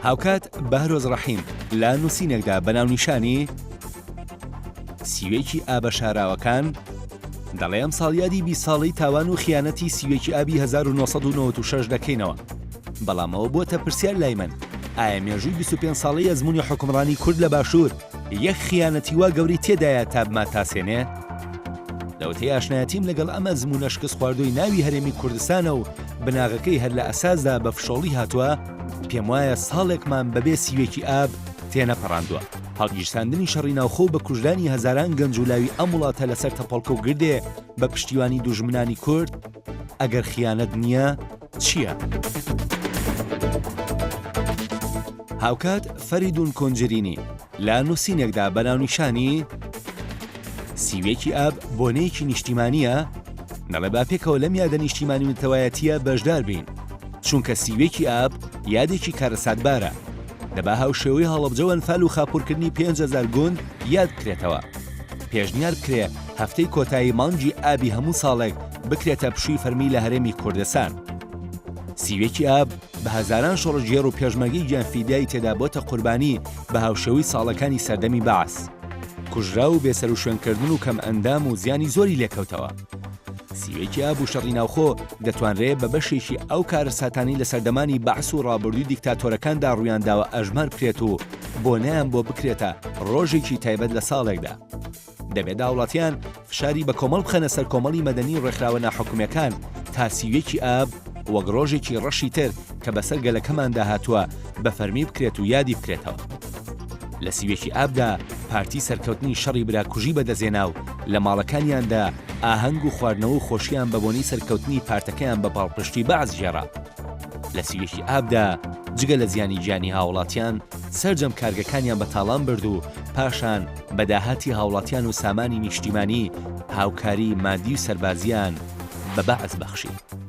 هاوکات بەهرۆز ڕەحیم لە نووسینێکدا بە ناونیشانی، سیوەیکی ئابە شاراوەکان، دەڵێ ئەمساڵ یادی 20 ساڵەی تاوان و خیانەتی سیوەیکی ئابی 1996 دەکەینەوە. بەڵام ئەوە بۆتە پرسیار لای من، ئایا مێژووی 25 ساڵەی ئەزموونی حوکمڕانی کورد لە باشوور یەک خیانەتی وا گەورەی تێدایە تا بماتاسێنێ؟ لەوەتەی ئاشنایەتیم لەگەڵ ئەم ئەزموونە شکستخواردووی ناوی هەرێمی کوردستانە و بناغەکەی هەر لە ئەساسدا بە فشۆڵی هاتووە، پێموایە ساڵێکمان بەبێ سیوێکی ئاب تێنەپەڕاندووە. هەڵگیرساندنی شەڕی ناوخۆ و بە کوژرانی هەزاران گەنج و لاوی ئەم وڵاتە لەسەر تەپۆڵکە و گردێ بە پشتیوانی دوژمنانی کورد، ئەگەر خیانەت نییە، چییە؟ هاوکات فەریدون کۆنجرینی لە نووسینێکدا بە ناونیشانی، سیویەکی ئاب بۆنەیەکی نیشتیمانییە؟ دەڵێ با پێکەوە لەم یادە نیشتیمانی و نەتەوایەتییە بەشدار بین، چونکە سیویەکی ئاب یادێکی کارەساتبارە، دەبا هاوشێوەی هەڵەبجە و ئەنفال و خاپوورکردنی 5000 گوند یاد بکرێتەوە. پێشنیار بکرێ هەفتەی کۆتایی مانگی ئابی هەموو ساڵێک بکرێتە پشووی فەرمی لە هەرێمی کوردستان. سیویەکی ئاب بە هەزاران شۆڕشگێڕ و پێشمەرگەی گیانفیدای تێدا بۆتە قوربانی بە هاوشێوەی ساڵەکانی سەردەمی بەعس. کوژراو و بێسەروشوێنکردن و کەمئەندام و زیانی زۆری لێکەوتەوە. سیوەیەکی ئاب و شەڕی ناوخۆ دەتوانرێ بە بەشێکی ئەو کارەساتانەی لە سەردەمانی بەعس و ڕابردووی دیکتاتۆرەکاندا ڕوویانداوە ئەژمار بکرێت و بۆنەیان بۆ بکرێتە ڕۆژێکی تایبەت لە ساڵێکدا. دەبێت هاوڵاتیان فشاری بەکۆمەڵ بخەنە سەر کۆمەڵی مەدەنی و ڕێکخراوە ناحکومیەکان تا 31 ئاب وەک ڕۆژێکی ڕەشی تر کە بەسەر گەلەکەماندا هاتووە بە فەرمی بکرێت و یادی بکرێتەوە. لە 31 ئابدا پارتی سەرکەوتنی شەڕی براکوژی بەدەستهێنا و لە ماڵەکانیاندا ئاهەنگ و خواردنەوە و خۆشیان بە بۆنەی سەرکەوتنی پارتەکەیان بە پاڵپشتی بەعس گێڕا. لە 31 ئابدا جگە لە زیانی گیانی هاوڵاتیان سەرجەم کارگەکانیان بە تاڵان برد و پاشان بە داهاتی هاوڵاتیان و سامانی نیشتیمانی هاوکاری مادی و سەربازیان بە بەعس بەخشی.